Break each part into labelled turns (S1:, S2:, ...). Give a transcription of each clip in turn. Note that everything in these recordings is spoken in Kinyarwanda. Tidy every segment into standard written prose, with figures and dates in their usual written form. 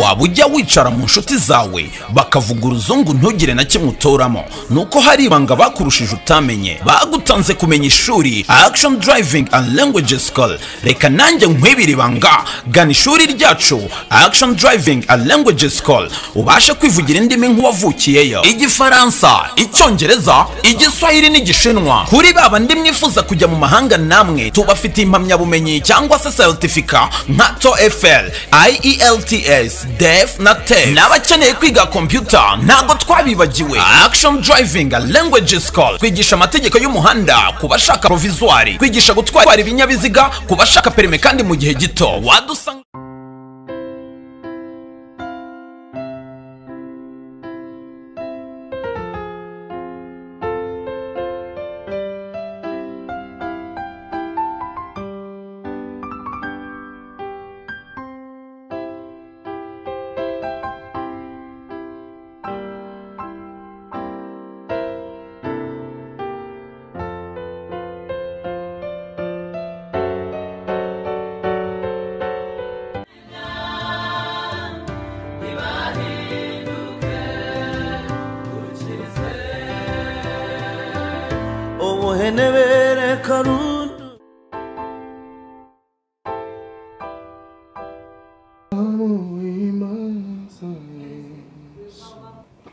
S1: Waba ujya wicara mu nshuti zawe bakavuga uruzungu ntugire na kimwe utoramo, nuko hari ibanga bakurushije utamenye. Bagutanze kumenya ishuri Action Driving and Language School. Reka nanjye nkwibira ibanga, gana ishuri ryacu Action Driving and Language School, ubashe kwivugira indimi nk'uwavukiyeyo: Igifaransa, Icyongereza, Igiswahili n'Igishinwa. Kuri baba ndi mwifuza kujya mu mahanga, namwe tubafitiye impamyabumenyi cyangwa se certificate nka TOEFL, IELTS, DEF na TEF. N'abakeneye kwiga computer ntago twabibagiwe. Action Driving and Language School kwigisha amategeko y'umuhanda ku bashaka provisoire, kwigisha gutwara ibinyabiziga ku bashaka permis, kandi mu gihe gito wadusanga.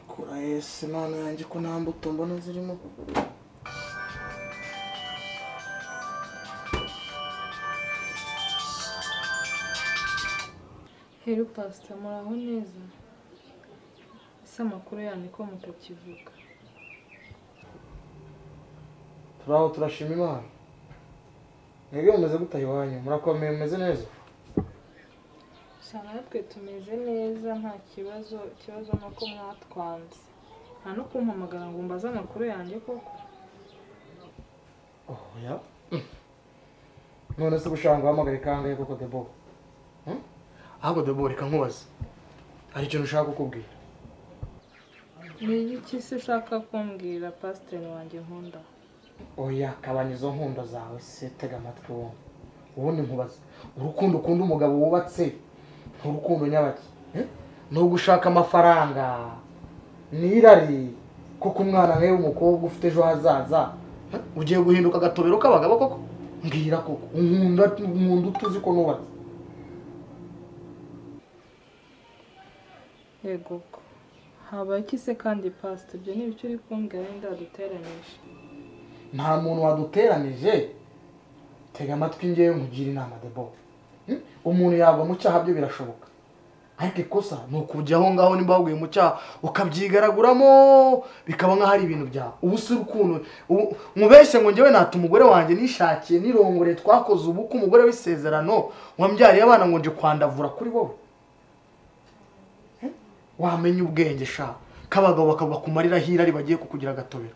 S2: Kura Yesu, Imana yanjye, ko nta mbuto mbona zirimo.
S3: Hello Pastor, muraho neza? Ese amakuru yanyu ko mutakivuga?
S2: Turaho turashima Imana. Mwebwe mumeze gute iwanyu? Murakomeye, mumeze neza?
S3: Natwe tumeze neza, nta kibazo. Ikibazo ni uko mwatwanze, nta no kumpamagara ngo mbaze amakuru yanjye koko.
S2: Oya, none se gushaka ngo uhamagare kangahe koko Debo? Ahubwo Debo, reka nkubaze, hari ikintu ushaka kukubwira.
S3: Ni iki se ushaka kumbwira, pasiteri wanjye nkunda?
S2: Oya, kabanya izo nkundo zawe se, tega amatwi wowe. Ubundi nkubaze, urukundo ukunda umugabo wubatse urukundo nyabaki ni ugushaka amafaranga n'irari? Koko umwana nkawe w'umukobwa ufite ejo hazaza ugiye guhinduka agatobero k'abagabo koko? Mbwira koko, unkunda utuzi ko nubatse?
S3: Yego ko habaye iki se kandi pastor? Ibyo ni ibiki uri kumbwira? Wenda waduteranije?
S2: Nta muntu waduteranije. Tega amatwi ngewe nkugira inama Debo. Umuntu yagwa mu cyaha byo birashoboka, ariko ikosa ni ukujya aho ngaho nimba waguye mu cyaha ukabyigaraguramo bikaba nk'aho ari ibintu byawe. Ubu si urukundo mubeshye ngo njyewe nata umugore wanjye nishakiye nirongore, twakoze ubukwe, umugore w'isezerano wambyariye abana, ngo nje kwandavura kuri wowe? Wamenya ubwenge sha, k'abagabo bakabakumarira hirari bagiye kukugira agatobero.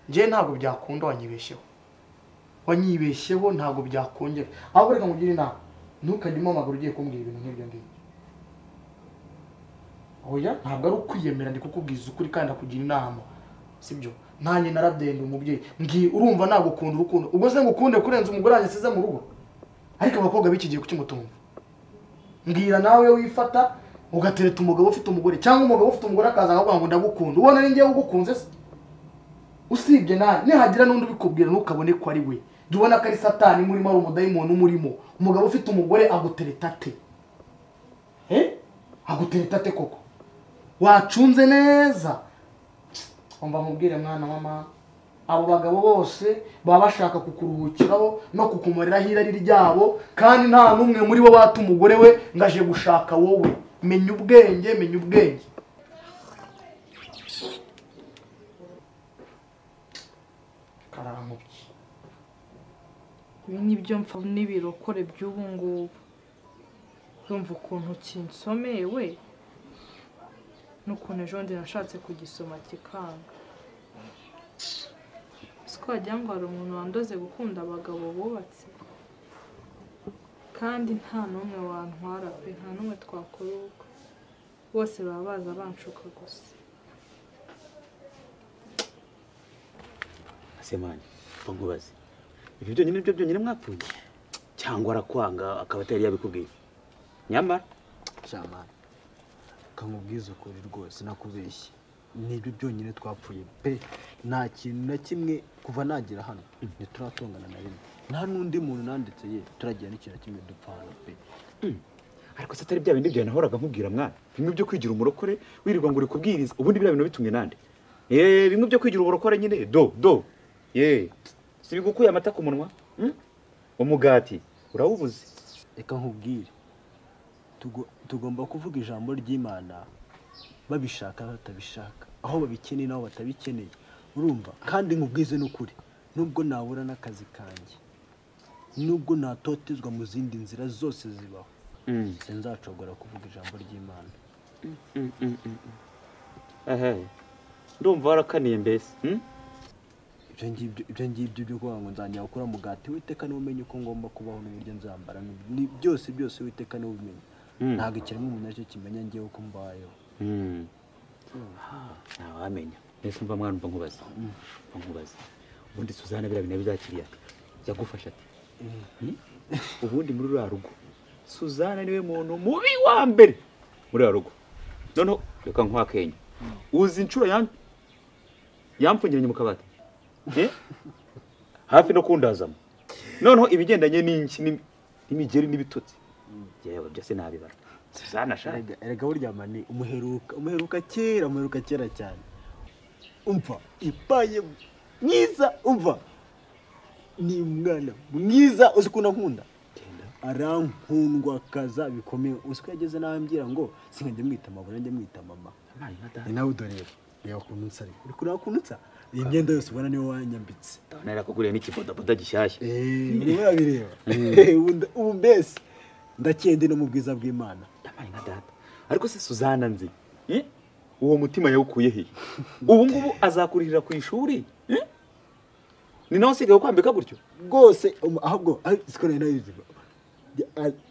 S2: Njyewe ntabwo byakunda, wanyibeshyeho, wanyibeshyeho, ntabwo byakongera. Ahubwo reka nkugire inama, ntukajye umpamagara ugiye kumbwira ibintu nk'ibyo ngibyo. Oya, ntabwo ari ukwiyemera, ndi kukubwiza ukuri kandi ndakugira inama, sibyo? Nanjye narabyenda umubyeyi, mbwiye urumva nagukunda urukundo, ubwo se ngukunde kurenza umugore wanjye asize mu rugo? Ariko abakobwa b'iki gihe kuki mutumva? Mbwira nawe, wifata ugatereta umugabo ufite umugore, cyangwa umugabo ufite umugore akaza akavuga ngo ndagukunda, ubona ni njyewe ugukunze se? Usibye nawe nihagira n'undi ubikubwira ntukabone ko ari we, jya ubona ko ari satani murimo, ari umudayimoni umurimo. Umugabo ufite umugore agutereta ate? Agutereta ate koko? Wacunze neza. Umva nkubwire mwana mama, abo bagabo bose baba bashaka kukuruhukiraho no kukumariraho irari ryabo, kandi nta n'umwe muri bo bata umugore we ngo aje gushaka wowe. Menya ubwenge, menya ubwenge. Karankubye.
S3: Ibi nibyo mpfa n'ibirokore by'ubu ngubu. Urumva ukuntu kinsomeye we, n'ukuntu ejo bundi nashatse kugisoma kikanga. Siko wagira ngo hari umuntu wandoze gukunda abagabo bubatse, kandi nta n'umwe wantwara pe, nta n'umwe twakora ubukwe, bose baba baza banshuka gusa.
S4: Semani, nkubaze, ibyo byonyine nibyo byonyine mwapfuye cyangwa arakwanga akaba atari yabikubwiye? Nyamara
S2: Shamana kamubwiza ukuri rwose nakubeshye nibyo byonyine twapfuye pe nta kintu na kimwe kuva nagera hano ntituratongana na rimwe nta n'undi muntu nanditse ye turagira n'ikintu kimwe dupfa hano pe.
S4: Ariko se atari bya bindi byawe nahoraga nkubwira mwana, bimwe byo kwigira umurokore wirirwa ngo uri kubwiriza, ubundi biriya bintu bitumwe nande? Bimwe byo kwigira uburokore nyine do do si bigukuye amata ku munwa, umugati urawubuze.
S2: Reka nkubwire tugomba kuvuga ijambo ry'Imana babishaka batabishaka, aho babikeneye naho batabikeneye, urumva? Kandi nkubwize n'ukuri nubwo nabura n'akazi kanjye, nubwo natotezwa mu zindi nzira zose zibaho, sinzacogora kuvuga ijambo ry'Imana.
S4: Ndumva warakaniye mbese.
S2: Ibyo ngibyo byo kuvuga ngo nzajya gukora mugati witeka niwe umenye uko ngomba kubaho n'uburyo nzambara, ni byose byose witeka niwe ubimenye, ntabwo ikiremwa umuntu aricyo kimenya ngewe uko mbayeho.
S4: Ntawamenya. Mbese umva mwana, umva nkubaza, ubundi Suzana biriya bintu byakiriye ati yagufasha ati ubundi muri ruriya rugo Suzana niwe muntu mubi wa mbere muri ruriya rugo. Noneho reka nkwakenya, uzi inshuro yamfungiranye mu kabati hafi no kundazamo, noneho ibigendanye n'imigeri n'ibitotsi yewe byose nabibara. Suzana sha
S2: erega burya mani umuheruka kera cyane, umva ipaye mwiza, umva ni umwana mwiza, uzi ukuntu ankunda, arankundwa kaza bikomeye, uzi ko yageze nambwira ngo sinkajya mwita mama njya mwita mama. Ni nawe dore reba ukuntu nsa, uri kureba ukuntu nsa, iyi myenda yose ubona niwe wanyambitse,
S4: narakuguriye n'ikibodaboda gishyashya.
S2: Urimo urabireba ubu mbese ndakende no mu bwiza bw'Imana.
S4: Ndabaye nka data. Ariko se Suzana nzi uwo mutima yawukuye he? Ubu ngubu azakurihira ku ishuri? Ni nawe usigaye ukwambika gutyo
S2: rwose? Ahubwo siko nari nabizi,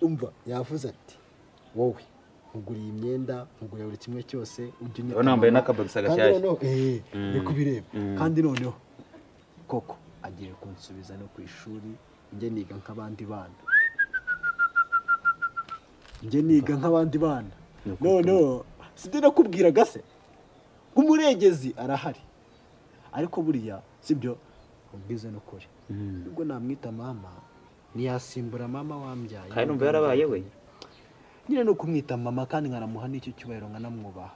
S2: umva yavuze ati wowe nkuguriye imyenda, nkuguriye buri kimwe cyose, ujye unyita
S4: nambaye n'akabagisa gashyashya
S2: uri kubireba. Kandi noneho koko agiye kunsubiza no ku ishuri, njye niga nk'abandi bana, noneho sibyo nakubwiraga se umurengezi arahari, ariko buriya sibyo ubwize n'ukuri ubwo namwita mama ntiyasimbura mama wambyaye,
S4: kandi numva yarabaye we
S2: nyine no kumwita mama, kandi nkanamuha n'icyo cyubahiro nkanamwubaha,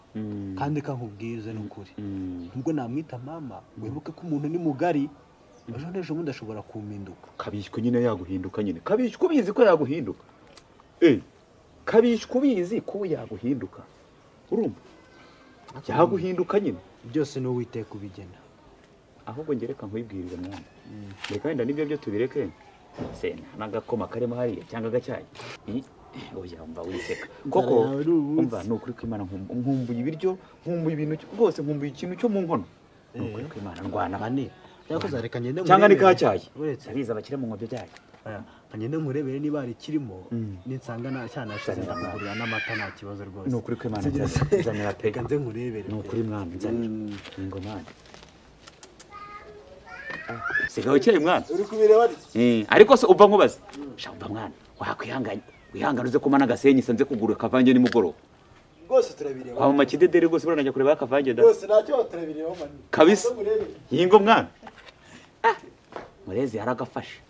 S2: kandi kankubwize n'ukuri ubwo namwita mama wibuke ko umuntu ni mugari, ejo n'ejo bundi ashobora kumpinduka.
S4: Kabishywe nyine yaguhinduka nyine, kabishywe ubizi ko yaguhinduka, kabishywe ubizi ko yaguhinduka, urumva yaguhinduka nyine,
S2: byose ni Uwiteka ubigena.
S4: Ahubwo ngereka nkwibwirire mwana, reka wenda nibyo byo tubireke se n'agakoma karimo hariya cyangwa agacyayi. Oya umva wiseka koko, umva ni ukuri kw'Imana nkumbuye ibiryo, nkumbuye ibintu rwose, nkumbuye ikintu cyo mu nkono, ni ukuri kw'Imana ndwana
S2: mane
S4: cyangwa ni kacyayi abiza abakire mu nkobyo byayo,
S2: ngende nkurebere niba hari kirimo, ninsanga nta cyanashize ndakugurira n'amata nta kibazo rwose.
S4: Ni ukuri kw'Imana nzanira pe,
S2: reka nze nkurebere,
S4: ni ukuri mwana nzanira ingomane. Sigaho ukeye mwana
S2: uri kubireba.
S4: Ariko se umva nkubaze, sha umva mwana wakwihanganye wihangane uze kumana agasenyi sanze kugura kavange nimugoroba
S2: rwose turabireba
S4: kwa mama kidedere rwose buranajya kureba akavange da
S2: rwose ntacyo turabireba mani
S4: kabisa. Yingo mwana murezi yaragafashe,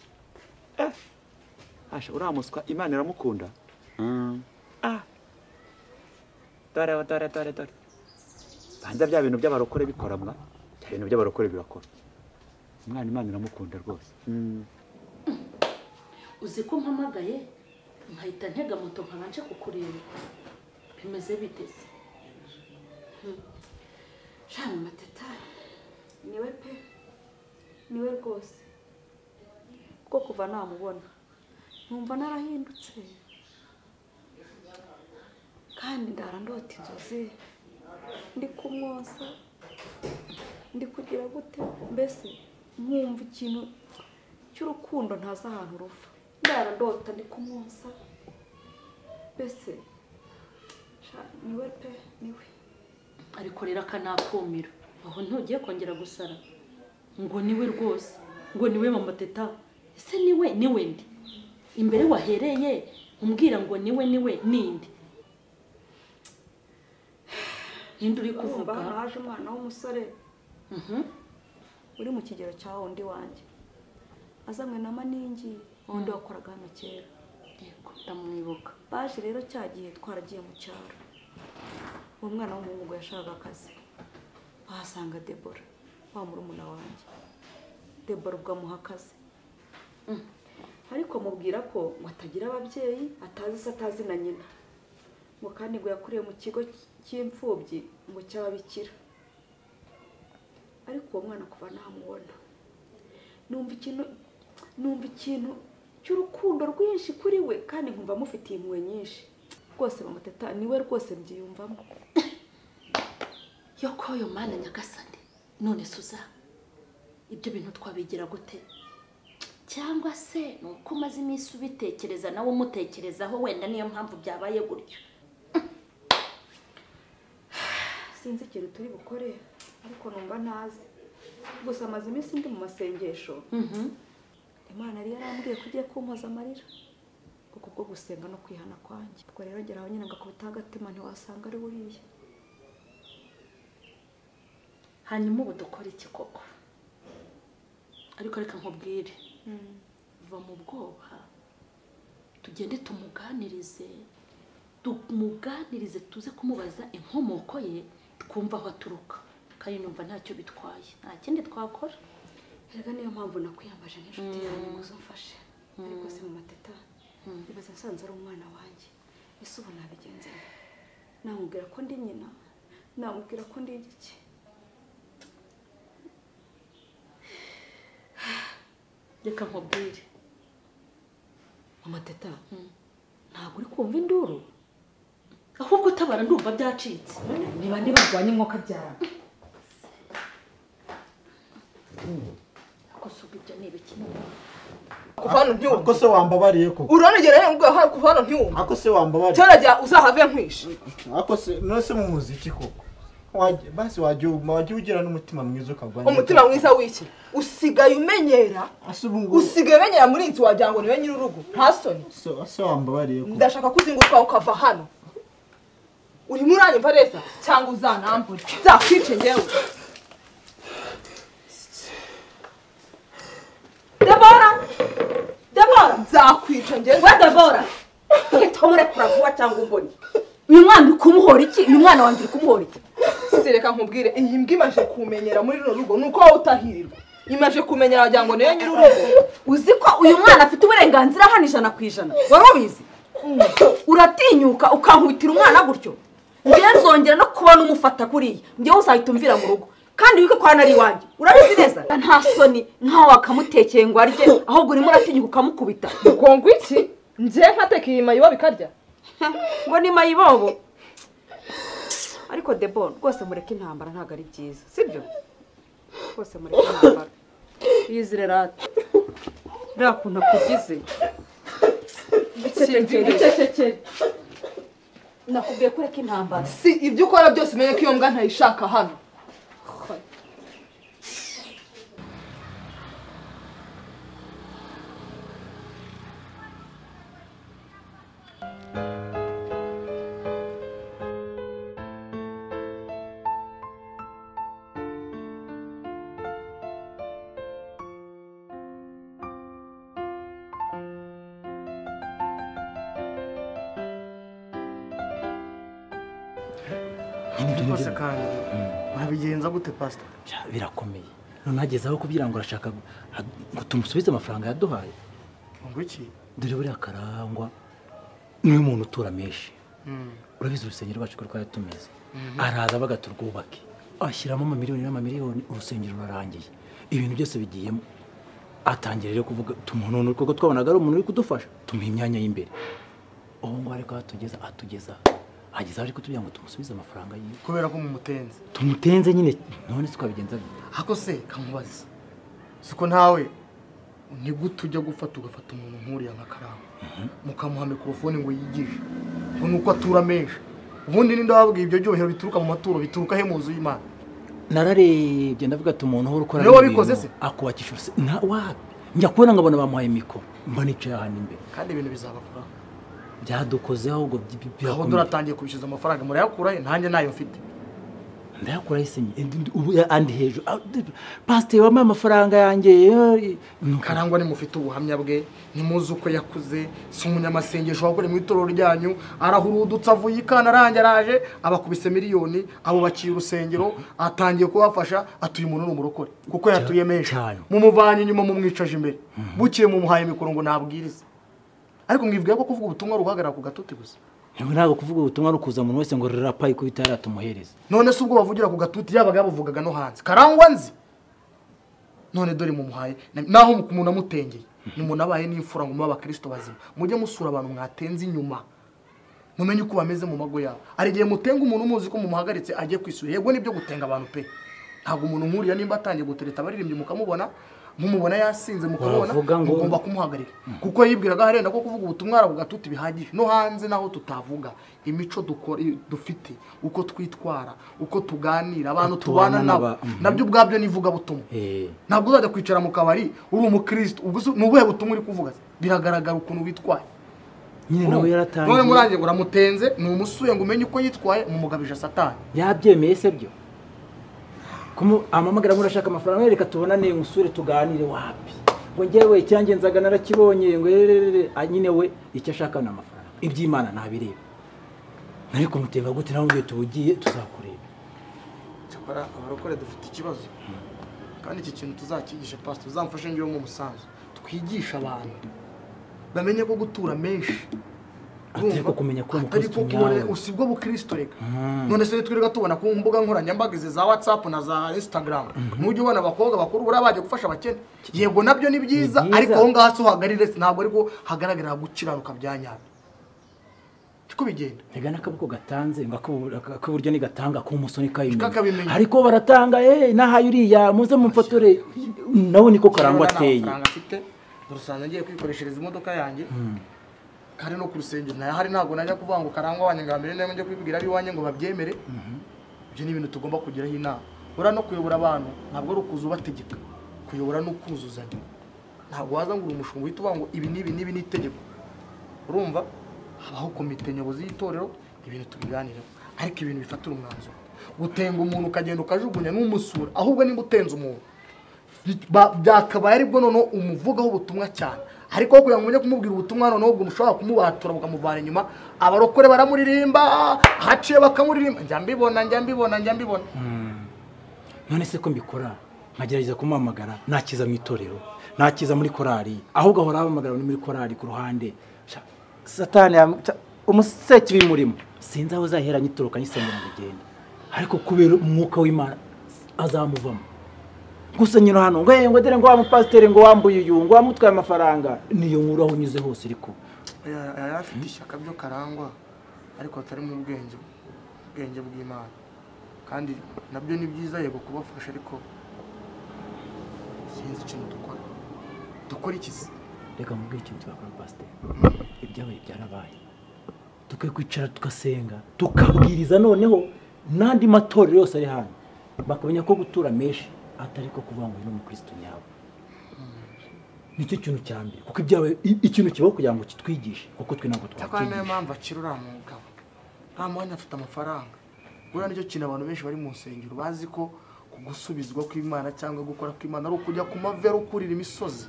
S4: asha uramuswa Imana iramukunda. Dore dore dore dore banza bya bintu by'abarokore bikora mwa, bya bintu by'abarokore birakora umwana, Imana iramukunda rwose.
S5: Uzi ko mpamagaye nkahita ntega moto nkabanje kukureba bimeze biteze?
S6: Shana Mateta niwe pe, niwe rwose, kuko kuva namubona numva narahindutse, kandi ndarandota inzozi ndi kumwosa ndi kugira gute, mbese nkumva ikintu cy'urukundo ntazi ahantu ruva, ndarandota ndi kumwosa, mbese niwe pe niwe.
S5: Ariko rero akanakumira aho ntugiye kongera gusara ngo niwe rwose, ngo niwe mama Teta. Ese niwe niwe ndi imbere wahereye umbwira ngo niwe niwe ninde? Ninde uri kuvuga?
S6: Hano haje umwana w'umusore uri mu kigero cya wundi wanjye, azanywe na Maningi, wundi wakoraga hano kera.
S5: Yego, ndamwibuka.
S6: Baje rero cya gihe twaragiye mu cyaro, uwo mwana w'umuhungu yashakaga akazi, bahasanga Debora wa murumuna wanjye. Debora ubwo amuha akazi, ariko mubwira ko ngo atagira ababyeyi, atazi se atazi na nyina, ngo kandi ngo yakuriye mu kigo cy'imfubyi ngo cy'ababikira. Ariko uwo mwana kuva namubona numva ikintu cy'urukundo rwinshi kuri we, kandi nkumva mufitiye impuhwe nyinshi rwose. Mama Teta niwe rwose mbyiyumvamo.
S5: Yoko yo mana nyagasani, none Suza ibyo bintu twabigira gute? Cyangwa se nuko umaze iminsi ubitekereza nawe umutekerezaho, wenda niyo mpamvu byabaye gutyo.
S6: Sinzi ikintu turi bukore, ariko numva ntazi. Gusa amaze iminsi ndi mu masengesho. Imana yari yarambwiye ko ugiye kumpoza amarira kuko bwo gusenga no kwihana kwanjye. Ubwo rero ngera aho nyine ngakubita agatima, ntiwasanga ari buriya.
S5: Hanyuma ubu dukora iki koko? Ariko reka nkubwire, va mu bwoba, tugende tumuganirize, tuze kumubaza inkomoko ye, twumva aho aturuka. Kandi numva ntacyo bitwaye, nta kindi twakora.
S6: Erega niyo mpamvu nakwiyambaje nk'inshuti yanjye ngo uzumfashe. Ariko se Mama Teta, ibaze nsanze ari umwana wanjye, ese ubu nabigenza? Namubwira ko ndi nyina? Namubwira ko ndi igiki?
S5: Reka nkubwire
S6: Mama Teta, ntabwo uri kumva induru?
S5: Ahubwo utabara ndumva byacitse.
S6: Ni bande barwanya umwuka byara?
S7: Kuva hano ntiwumva.
S2: Ako se wambabariye koko?
S7: Uranegera rero ngo kuva hano ntiwumva.
S2: Ako se wambabariye?
S7: Cyarajya uzahave nkwishe.
S2: Ako se nose mu muziki koko? Basi wajya ugira n'umutima mwiza ukagwa.
S7: Umutima mwiza wiki? Usigaye umenyera. Usigaye umenyera muri inzu wagira ngo niwe nyiri urugo. Nta soni.
S2: So wambabariye koko?
S7: Ndashaka kuzinguka ukava hano. Urimo uranyumva neza cyangwa uzanambure? Nzakwice njyewe.
S6: Debora! Debora!
S7: Nzakwica njyewe.
S6: We Debora! Ntitomure kuravuba cyangwa umbone. Uyu mwana uri kumuhora iki? Uyu mwana wanjye uri kumuhora iki?
S7: Sereka nkubwire, iyi mbwa imaje kumenyera muri runo rugo nuko wowe utahirirwa. Imaje kumenyera wagira ngo niyo nyiri urugo.
S6: Uzi ko uyu mwana afite uburenganzira hano 100%. Wari ubizi? Uratinyuka ukankubitira umwana gutyo? Njye nzongera no kubona umufata kuriya. Njye uzahita umvira mu rugo. Kandi wike kwa nari wanjye. Urabizi neza? Nta soni nkaho wakamutekeye ngo arye, ahubwo urimo uratinyuka ukamukubita.
S7: Ngo iki? Njye nkatekeye imayibobo ikarya?
S6: Ngo ni mayibobo. Ariko Debora rwose mureke intambara, ntabwo ari byiza, sibyo? Rwose mureke intambara. Yizire rata. Rero kuntu akugize. Icecekere. Nakubwiye ko ureka intambara.
S7: Si ibyo ukora byose umenye ko iyo mbwa ntayishaka hano.
S2: Rwose kandi murabigenza gute pastor?
S8: Birakomeye. None ageze aho kugira ngo arashaka ngo tumusubize amafaranga yaduhaye.
S2: Ngo iki?
S8: Dore buriya Karangwa niwe muntu utura menshi. Urabizi urusengero rwacu ko twari tumeze. Araza bagaturwubake. Ashyiramo amamiliyoni n'amamiliyoni, urusengero rurarangiye. Ibintu byose bigiyemo. Atangira rero kuvuga tumunono kuko twabonaga ari umuntu uri kudufasha, tumuha imyanya y'imbere. Ubu ngo ariko atugeza ageza ariko tubya ngo tumusubize amafaranga yiwe.
S2: Kubera ko mumutenze.
S8: Tumutenze nyine none twabigenza bite?
S2: Ako se kamubaza. Siko ntawe ni gute ujya gufata ugafata umuntu nkuriya nka Karangwa, mukamuha mikrofone ngo yigishe, ngo nuko atura menshi. Ubundi ninde wabwiye ibyo byuhero bituruka mu maturo, bituruka he muzu y'Imana?
S8: Nararebye ndavuga ati umuntu uhora ukora
S2: niwe wabikoze se
S8: akubakisha uruse nta wapi. Njya kubona ngabona bamuhaye mikoro mba nicaye ahantu imbere.
S2: Kandi ibintu bizabakora.
S8: Byadukozeho ubwo
S2: birakomeye. Aho duratangiye kubishyuza amafaranga murayakura he? Nanjye nayo mfite.
S8: Ndayakura isenye ubu andi hejuru. Pastor wampa amafaranga yanjye.
S2: Karangwa ni mufite ubuhamya bwe, nimuzi uko yakuze, si umunyamasengesho wakore mu itorero ryanyu, arahurudutse avuye ikana arangaraje, abakubise miliyoni, abo bakiye urusengero, atangiye kubafasha, atuye umuntu n'umurokore kuko yatuye menshi. Mumuvanye inyuma mumwicaje imbere. Bukiye mumuhaye mikoro ngo nabwirize. Ariko mwivuga ko kuvuga ubutumwa ruhagarara ku gatuti gusa.
S8: Ntabwo kuvuga ubutumwa rukuza umuntu wese ngo rapa ikubita yaratumuhereza.
S2: None se ubwo bavugira ku gatuti yabaga yabuvugaga no hanze. Karangwa nzi. None dore mumuhaye naho umuntu amutengeye. Ni umuntu abaye n'imfura ngo muba abakristo bazima. Mujye musura abantu mwatenze inyuma. Mumenye uko bameze mu mago yabo. Ari gihe mutenga umuntu muzi ko mumuhagaritse agiye kwisura. Yego nibyo gutenga abantu pe. Ntabwo umuntu nkuriya nimba atangiye gutereta abaririmbye mukamubona, mumubona yasinze mukabona mugomba kumuhagarika kuko yibwiraga harenda ko kuvuga ubutumwa aravuga tuti bihagije no hanze naho tutavuga imico dukora dufite uko twitwara uko tuganira abantu tubana nabo nabyo ubwabyo nivuga butumwa. Ntabwo uzajya kwicara mu kabari uri umukristo ubwo nubuhe butumwa uri kuvuga biragaragara ukuntu witwaye
S8: nyine nawe yaratangiye
S2: none murangiye uramutenze ni umusuye ngo umenye uko yitwaye mumugabije satani
S8: yabyemeye se byo kumu amamagara ngo urashaka amafaranga reka tubonane ngusure tuganire wapi ngo ngewe icyangenzaga narakibonye ngo nyine we icyo ashaka ni amafaranga iby'Imana ntabireba nari kumutenga gute nawe ngiye tubugiye tuzakureba.
S2: Cyakora abarokore dufite ikibazo kandi iki kintu tuzakigisha pastor uzamfashe ngiye mu musanzu twigisha abantu bamenye ko gutura menshi
S8: atari kumenya ko umukristo nyawe
S2: usibwo bukristo reka. None se twirirwa tubona ku mbuga nkoranyambaga za WhatsApp na za Instagram nujye ubona abakobwa bakuru bura baje gufasha abakene. Yego nabyo ni byiza ariko aho ngaho so hagarire ntabwo ariko hagaragara gukiranuka byanyabyo tiko bigenda.
S8: Ntega nakaboko gatanze ngo akuburyo ni gatanga ku musoni kayimenya ariko baratanga nahaye uriya muze mumfotore nawe niko Karangwa ateye.
S2: Urusanga ngiye kwikoreshereza imodoka yanjye kandi no kurusengero nayo hari ntago najya kuvuga ngo Karangwa wanyangambere nayo njye kwibwira abiwanye ngo babyemere. Ibyo ni ibintu tugomba kugiraho inama. Ura no kuyobora abantu ntabwo ari ukuza ubategeka, kuyobora no kuzuzanya. Ntabwo waza ngo umushumba uhita uvuga ngo ibi n'ibi n'ibi ni itegeko. Urumva habaho komite nyobozi y'itorero ibintu tubiganireho ariko ibintu bifatira umwanzuro. Gutenga umuntu ukagenda ukajugunya n'umusura ahubwo nimba utenze umuntu byakabaye aribwo noneho umuvugaho ubutumwa cyane ariko kugira ngo ujye kumubwira ubutumwa noneho ubwo mushobora kumubatura bukamuvana inyuma. Abarokore baramuririmba haciye bakamuririmba njya mbibona njya mbibona njya mbibona.
S8: None se ko mbikora nkagerageza kumuhamagara nakiza mu itorero nakiza muri korali ahubwo ahora ahamagara muri korali ku ruhande. Satani umuseki bimurimo sinzi aho uzahera nyitoroka nyisengera ngo ugende ariko kubera umwuka w'Imana azamuvamo. Gusa nyino hano ngo ngo dere ngo wa mupasiteri ngo wambuye uyu ngo wamutwaye amafaranga niyo nkuru aho unyuze hose iriko
S2: yari afite ishyaka byo Karangwa ariko atari mu bwenge bw'Imana kandi nabyo ni byiza yego kubafasha ariko sinzi ikintu dukora iki se.
S8: Reka mubwire ikintu twakora pasiteri ibyabaye byarabaye tukwiye kwicara tugasenga tukabwiriza noneho n'andi matorero yose ari hano bakamenya ko gutura menshi atari ko kuvuga ngo ni umukristo nyawe. Nicyo kintu cya mbere kuko ibyawe ikintu kibaho kugira ngo kitwigishe kuko twe ntabwo twakwigisha.
S2: Niyo mpamvu akira uriya mugabo nta mwanya afite amafaranga. Buriya nicyo kintu abantu benshi bari mu nsengero bazi ko kugusubizwa kw'Imana cyangwa gukora kw'Imana ari ukujya ku mavi ari ukurira imisozi.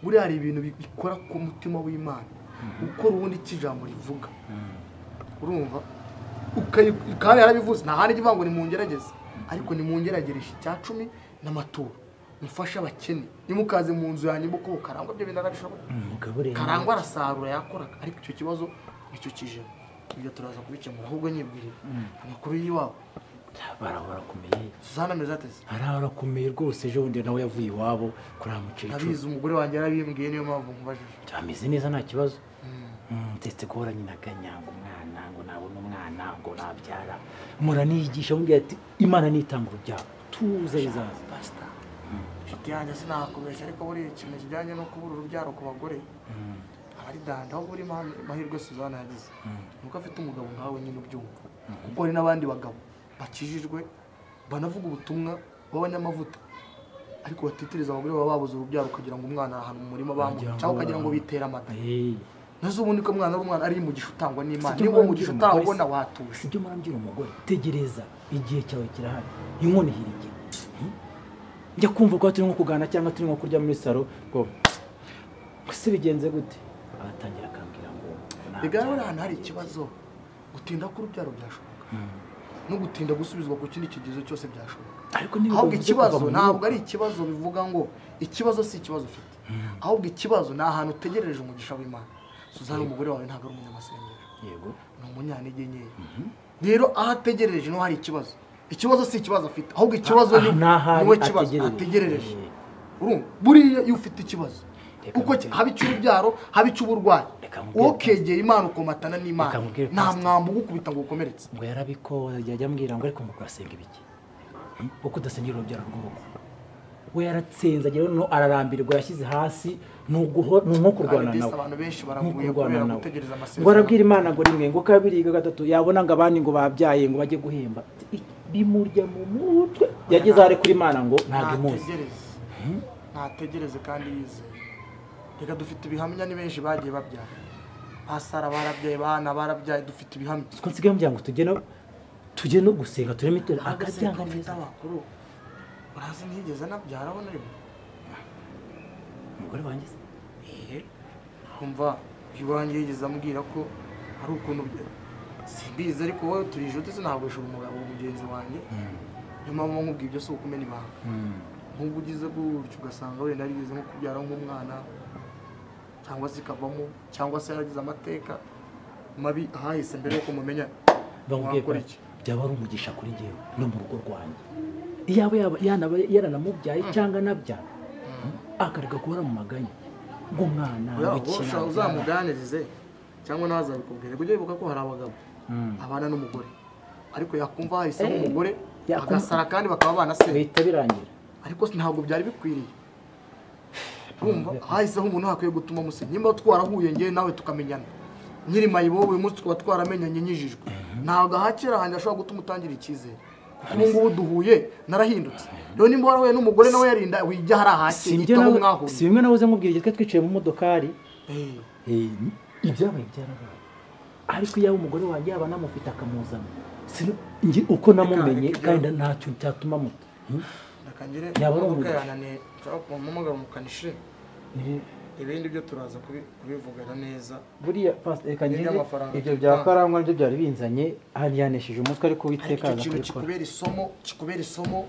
S2: Buriya hari ibintu bikora ku mutima w'Imana ukora ubundi ijambo rivuga urumva kandi yarabivuze nta handi ivuga ngo nimungerageze ariko nimungeragereshe icya 10 n'amaturo mufashe abakene nimukaze mu nzu yanyu muko Karangwa byo binarabishobora. Karangwa arasarura yakoraga ariko icyo kibazo nicyo kijemo ibyo turaza kubikemura ahubwo nyibwirire amakuru y'iwabo
S8: barahora kumeye.
S2: Suzana ameze ateze
S8: arahora kumeye rwose ejo bundi nawe yavuye iwabo kuri mukecuru
S2: abizi umugore wanjye yarabimbwiye niyo mpamvu nkubajije.
S8: Ameze neza nta kibazo ndetse guhora nyina akanyanga umwana ngo nabona umwana ngo nabyara muraniyigisha mubwira ati Imana nitanga urubyaro tuze bizaza.
S2: Pastor inshuti yanjye sinakubeshya ariko buri ikintu kijyanye no kubura urubyaro ku bagore abari danda aho buri mahirwe Suzana yagize nuko afite umugabo nkawe nyine ubyumva kuko hari n'abandi bagabo bakijijwe banavuga ubutumwa b'abanyamavuta ariko batitiriza abagore baba babuze urubyaro kugira ngo umwana ahantu mu murima bamu cyangwa kugira ngo bitere amata. Nazo ubundi ko mwana ari umwana ari umugisha utangwa n'Imana. Niba umugisha utawubona watuje.
S8: Sibyo murambwira umugore, tegereza igihe cyawe kirahari. Inkono ihirike. Njya kumva ko turi nko kugana cyangwa turi nko kurya muri salo ngo se bigenze gute? Atangira akambwira ngo
S2: bigaragara ahantu hari ikibazo gutinda ku rubyaro byashoboka. No gutinda gusubizwa ku kindi kigezo cyose byashoboka.
S8: Ariko niba
S2: ahubwo ikibazo ntabwo ari ikibazo bivuga ngo ikibazo si ikibazo ufite. Ahubwo ikibazo ni ahantu utegereje umugisha w'Imana. Suzana umugore wawe ntabwo ari umunyamasengesho.
S8: Yego.
S2: Ni umunyantege nkeya. Rero aho ategereje no hari ikibazo. Ikibazo si ikibazo afite, ahubwo ikibazo ni niwe kibazo ategereje. Urumva buriya iyo ufite ikibazo uko haba icy'urubyaro haba icy'uburwayi ukegera Imana ukomatana n'Imana nta mwambo ugukubita ngo ukomeretse.
S8: Ngo yarabiko yajya ambwira ngo ariko ngo urasenga ibiki kuko udasengera urubyaro rw'urugo. We yaratsenze agera no ararambirwa yashyize hasi nko kurwana nawe.
S2: Abantu benshi baraguye kubera gutegereza amasezerano.
S8: Ngo arabwira Imana ngo rimwe ngo kabiri gatatu yabona ngo abandi ngo babyaye ngo bajye guhemba bimurya mu mutwe. Yageze are kuri Imana ngo ntabwo imuzi.
S2: Ntategereze kandi yizeye. Reka dufite ibihamya ni benshi bagiye babyara. Basara barabyaye bana barabyaye dufite ibihamya.
S8: Ko nsigaye mbya ngo tujye no gusenga tureme itorero akabyanga neza
S2: abakuru. Urazi ntigeze nabyara abona rimwe.
S8: Umugore wanjye se?
S2: Kumva iwanjye yigeze ambwira ko ari ukuntu simbizi ariko wowe turi inshuti sinabwishura umugabo mugenzi wanjye. Niyo mpamvu nkubwiye ibyo si ukumena ibanga. Nk'ubwo ugize gutyo ugasanga wenda yarigeze nko kubyara nk'umwana cyangwa se ikavamo cyangwa se yaragize amateka mabi ahahise mbere yo kumumenya.
S8: Wakora iki? Byaba ari umugisha kuri njyewe no mu rugo rwanjye. Iyaba yaranamubyaye cyangwa anabyara akareka guhora mu maganya ngo umwana
S2: w'ikina uzamuganirize cyangwa ntazabikubwire. Ujye wibuka ko hari abagabo abana n'umugore ariko yakumva hahisemo umugore agasara kandi bakaba abana se
S8: bihita birangira.
S2: Ariko ntabwo byari bikwiriye. Urumva hahiseho umuntu hakwiye gutuma musenya. Nimba twarahuye ngewe nawe tukamenyana nkiri mayibobo uyu munsi tukaba twaramenyanye nyijijwe ntabwo ahakera hanjye ashobora gutuma utangira icyizere. Ubu ngubu duhuye narahindutse. Rero nimba warahuye n'umugore nawe yarinda wijya hari ahakera itaho mwahuye.
S8: Si bimwe nahoze nkubwira igihe twicaye mu modokari ibyabaye byarabaye. Ariko yaba umugore wanjye yaba anamufite akamuzana uko namumenye kandi ntacyo cyatuma muta.
S2: Yaba ari umugore nshobora umukanishi ibindi byo turaza kubivugana neza.
S8: Buriya pastor reka ngire ibyo bya Karangwa nibyo byari binzanye hariyanesheje umutwe ariko Uwiteka aza kubikora.
S2: Kikubera isomo kikubera isomo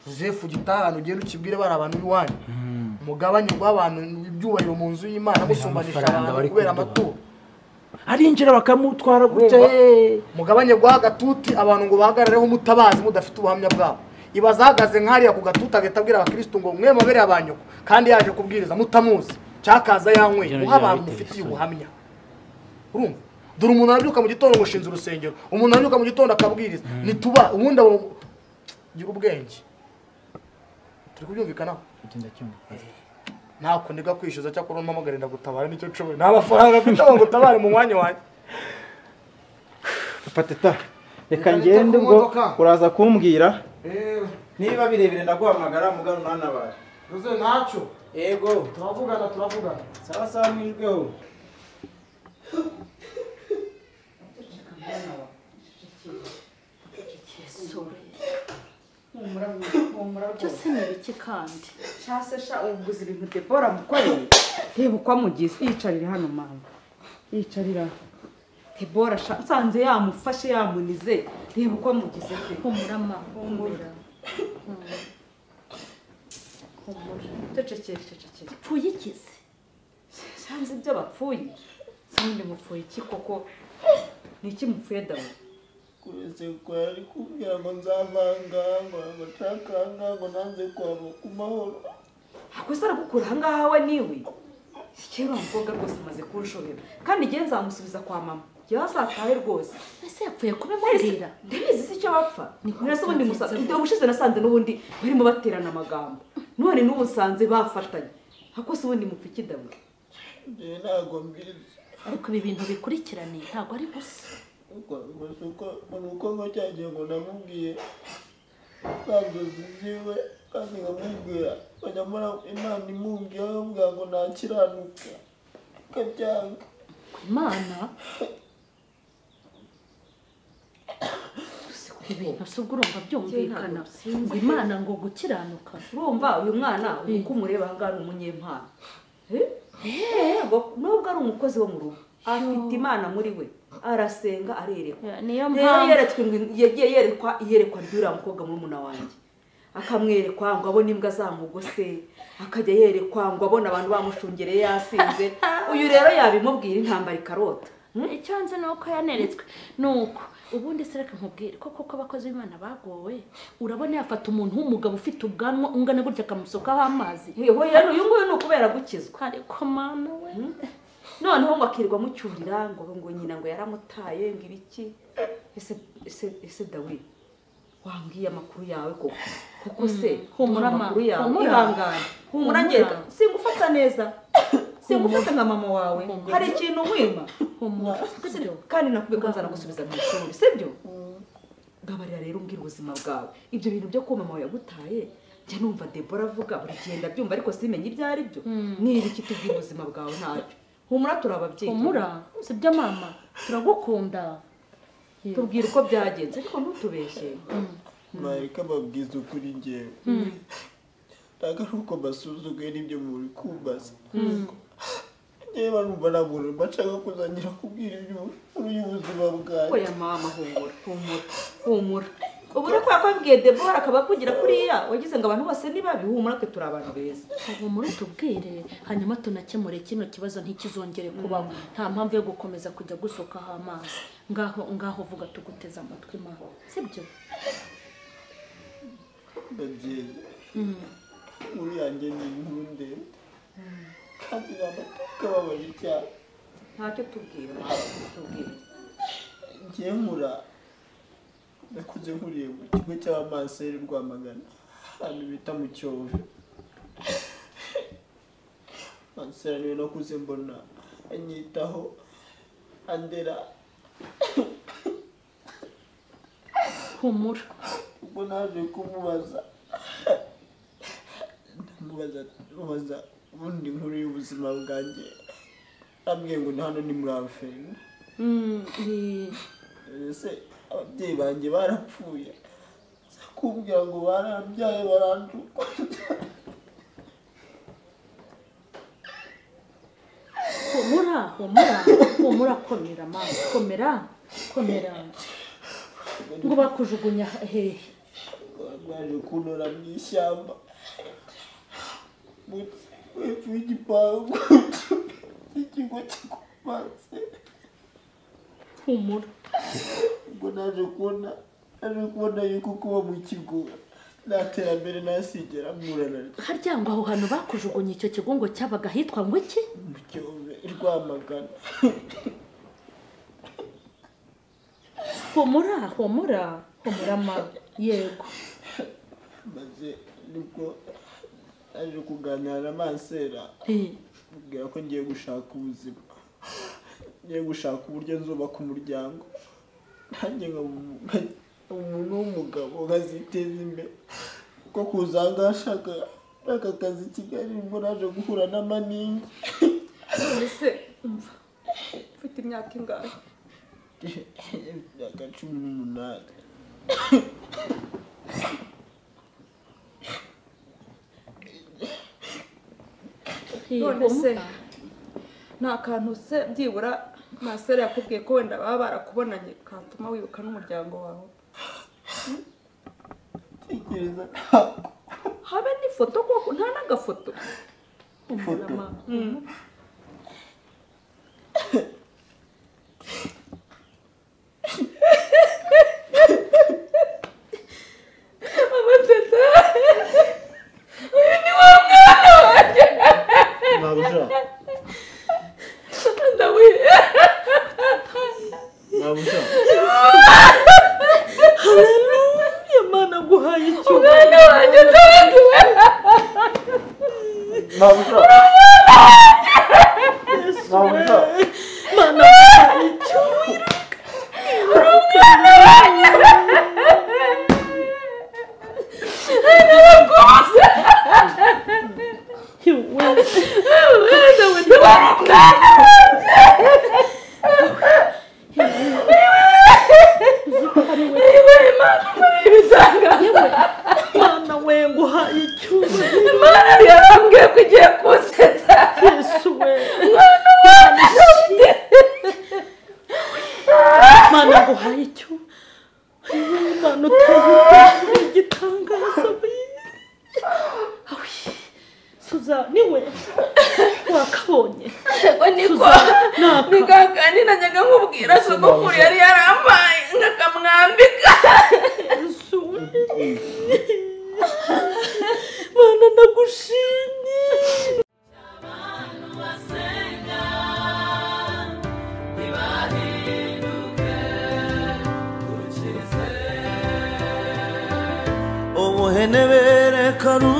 S2: Joseph gitahano ugenda ukibwire bari abantu b'iwanyu mugabanye rw'abantu ibyubahiro mu nzu y'Imana musumbanisha abantu kubera amaturo.
S8: Arinjira bakamutwara gutya
S2: mugabanye rwa gatuti abantu ngo bahagarareho mutabazi mudafite ubuhamya bwabo. Ibazahagaze nkariya ku gatuti agahita abwira abakristo ngo mwe mabere abanyoko kandi yaje kubwiriza mutamuzi cyakaza yanyweye muha abantu mufitiye ubuhamya. Urumva dore umuntu arabyuka mu gitondo ngo shinze urusengero, umuntu arabyuka mu gitondo akabwiriza nituba ubundi gira ubwenge. Turi kubyumvikanaho? Ntako ndiga kwishyuza cyakora umpamagare ndagutabara nicyo nshoboye. Nta mafaranga mfite ngo ngutabare mu mwanya wanjye.
S8: Pateta reka ngende ubwo uraza kumbwira niba birebire ndaguhamagara mugano ntanabare.
S2: Ruze ntacyo.
S8: Yego
S2: turavugana turavugana.
S8: Sawa sawa mwijweho.
S5: Cyose ni ibiki kandi?
S6: Shase sha ubuguzi ibintu Debora mukoreye. Reba uko amugize yicarira hano mama. Yicarira. Debora sha nsanze yamufashe yamunize. Reba uko amugize pe.
S5: Humura mama, humura. Humura.
S6: Cecekere cecekere.
S5: Apfuye iki se?
S6: Sanze ibyo bapfuye. Sanze mupfuye iki koko? Ni iki mupfuye dawe?
S9: Kuretse ko yari kumbwira ngo nzavanga ngo amacakanga ngo nanze kwabo ku mahoro.
S6: Akoze aragukura aha ngaha we niwe. Kera umukobwa rwose amaze kunshobera kandi igihe nzamusubiza kwa mama. Yazatahe rwose.
S5: Ese yapfuye kubimubwira?
S6: Ndabizi si icyo bapfa. Nkurese ubundi musa ibyo ubushize nasanze n'ubundi barimo baterana amagambo. None n'ubu nsanze bafatanye. Akose ubundi mupfa iki dawe?
S9: Njye ntago mbizi.
S5: Ariko ibi bintu bikurikirane ntago ari gusa.
S9: Uko ngo cyagiye ngo namubwiye nzozi ziwe kandi nkamubwira nkajya mbona Imana imubwiye amubwira ngo ntakiranuka akabyanga.
S5: Imana ibintu si ubwo urumva byumvikana ngo Imana ngo gukiranuka.
S6: Urumva uyu mwana uko umureba aha ngaha ni umunyempano. Nubwo ari umukozi wo mu rugo afite Imana muri we, arasenga arerekwa.
S5: Niyo mpamvu
S6: yagiye yerekwa iyerekwa ry'uriya mukobwa murumuna wanjye, akamwerekwa ngo abone imbwa zamugose, akajya yerekwa ngo abone abantu bamushungereye yasinze. Uyu rero yabimubwira intambara ikarota.
S5: Icyo nzi ni uko yaneretswe nuko ubundi se reka nkubwire ko koko abakozi b'Imana bagowe. Urabona yafata umuntu w'umugabo ufite ubwanwa ungana gutya akamusukaho amazi.
S6: Uyu nguyu ni ukubera gukizwa.
S5: Ariko mama we
S6: noneho ngo akirirwa amucyurira ngo nyina ngo yaramutaye ngo ibiki. Ese Dawi wambwiye amakuru yawe koko? Kuko se
S5: humura
S6: amakuru yawe, ihangane humura, ngenda singufata neza, singufata nka mama wawe, hari ikintu nkwima kandi nakubwiye ko nzanagusubiza mu ishuri, sibyo? Gabarira rero umbwira ubuzima bwawe. Ibyo bintu byo ko mama wawe yagutaye njya numva Debora avuga buri gihe ndabyumva ariko simenye ibyo ari byo. Niba iki tubwira ubuzima bwawe ntacyo. Humura turababyeyi.
S5: Humura sibyo mama, turagukunda.
S6: Tubwira uko byagenze ariko ntutubeshye.
S9: Mareka babwiza ukuri ngewe ntabwo ari uko basuzuguye n'ibyo muri kumbaza. Niba numva nta muntu nshaka kuzangira kubwira iby'ukuri y'ubuzima bwanjye.
S6: Oya mama humura humura humura. Ubu rero kubera ko wabwiye Debora akaba akugira kuriya wagize ngo abantu bose ni babi. Humura twe turi abantu beza.
S5: Humura tubwire hanyuma tunakemure kino kibazo ntikizongere kubaho. Nta mpamvu yo gukomeza kujya gusukaho amazi. Ngaho ngaho vuga tuguteza amatwi mama, sibyo?
S9: Babyeyi, inkuru yanjye ni inkuru ndende kandi ni amateka ababaje cyane.
S6: Ntacyo tubwira mama, tubwire.
S9: Ngiye nkura nakuze nkuriye mu kigo cy'abamanseri Rwamagana, ahantu bita mu Cyove. Mansera niwe nakuze mbona anyitaho andera.
S5: Humura.
S9: Ubwo naje kumubaza ndamubaza ubundi inkuru y'ubuzima bwanjye, ambwiye ngo hano ni muri Afurika. Ese ababyeyi banjye barapfuye, kumbwira ngo barabyaye baranjuka.
S5: Humura humura humura, komera mama, komera komera. Ngo bakujugunya hehe?
S9: Baje kuntora mu ishyamba munsi hepfo y'igipangu cy'ikigo cy'ubumanzi.
S5: Humura.
S9: Ubwo naje kubona yuko kuba mu kigo nta terambere nasigera mpura naryo.
S5: Harya ngo aho hantu bakujugunye icyo kigo ngo cyabaga hitwa ngo iki?
S9: Mu Cyove Rwamagana.
S5: Humura humura humura mama, yego.
S9: Maze nibwo naje kuganira na Mansera mubwira ko ngiye gushaka ubuzima, ngiye gushaka uburyo nzubaka umuryango nanjye nkaba umuntu w'umugabo nkaziteza imbere. Kuko kuza aha ngaha nshaka akazi i Kigali nibwo naje guhura n'amaningi.
S7: None se umva ufite imyaka ingahe?
S9: Imyaka 18.
S7: None se nta kantu se byibura Masera yakubwiye ko wenda baba barakubonanye katuma wibuka n'umuryango wawe?
S9: Tekereza
S6: habe n'ifoto koko, nta n'agafoto.
S9: Ifoto
S7: Mama tata, uyu ni wa mwana wanjye.
S9: Mabuja Mabuja,
S6: haleluya, Mana guhaye icyubahiro.
S7: Umwana wanjye ndabagiwe.
S9: Mabuja Mabuja,
S6: Mana guhaye icyubahiro.
S7: Umwana wanjye ndabaguze. Umwana wanjye. Imana muri ibitangaza.
S5: Mana we nguhaye icyubahiro.
S7: Imana yarambwiye ko igiye kunsetsa.
S5: Yesu we.
S7: Mwana wanjye.
S5: Mana nguhaye icyubahiro. Imana uteye igitangaza. Suza niwe wakabonye.
S7: Yego niko. Nikakandi najyaga nkubwira sogokuru yari yarambaye ngakamwambika.
S5: Yesu we. Mana ndagushimye.
S10: Abantu basenga ntibahinduke ukize.
S11: Ubuhenebere karu